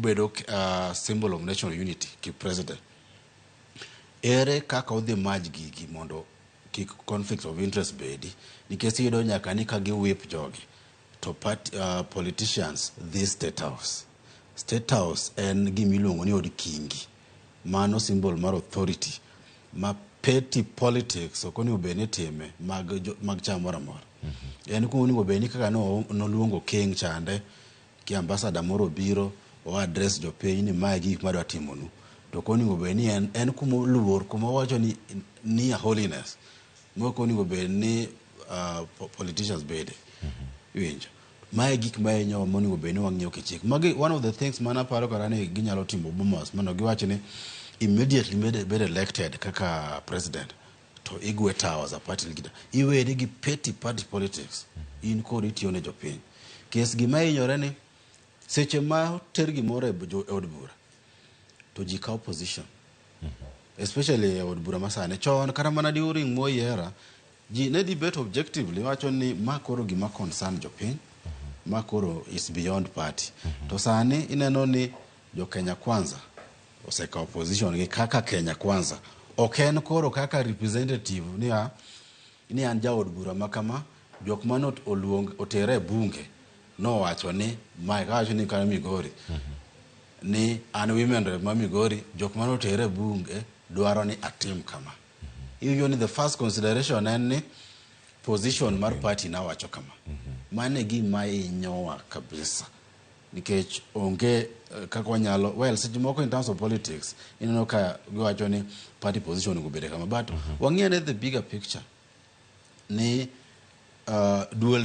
Obedo symbol of national unity ki president. Ere kaka odhi maj gigi mondo kik conflict of interest bedi? Nikech iyudo nyaka ni ka gi whip jogi to party, politicians dhi State House. State House en gimiluongo ni od kingi. Mano symbol mar authority ma petty politics ok onego bed ni itime mag chama moro amora. En kuma onego bed ni kaka noluongo king chande ki ambassador moro obiro o address jopiny ni mae gik madwa timonu. To ok onego bed ni en kuma oluor, kuma owacho ni a holiness. Mok onego bed ni politicians bede. Iwinjo. Mae gik ma hinyowa monego bed ni wang'iyo kichik. Magi one of the things mana paro kata ni ginyalo timo Bomas mondo giwach ni immediately bed elected kaka president to igwe tao as a party leader. Iweri gi petty party politics. In koro itiyo ne jopiny. Kes gima hinyore ni seche ma ter gimoro e od bura to ji kawo position. Especially e od bura masani. Chon kata mana during Moi era, ji ne debate objectively, wacho ni ma koro gima concern jopiny, ma koro is beyond party. To sani ineno ni jo Kenya Kwanza osekawo position gi kaka Kenya Kwanza. Ok en koro kaka representative ni an jaod bura ma kama, jok mane oluong otere e bunge nowacho ni mae kawacho ni kata Migori ni an women rep ma Migori, jok mane otere e bunge dwaro ni atim kama. Iwinjo ni the first consideration en ni position mar party nawacho kama. Mano e gima hinyowa kabisa. Nikech onge kaka wanyalo, well, seche moko in terms of politics ineno ka giwacho ni party position onego bed kama, but wang'i ane the bigger picture ni duol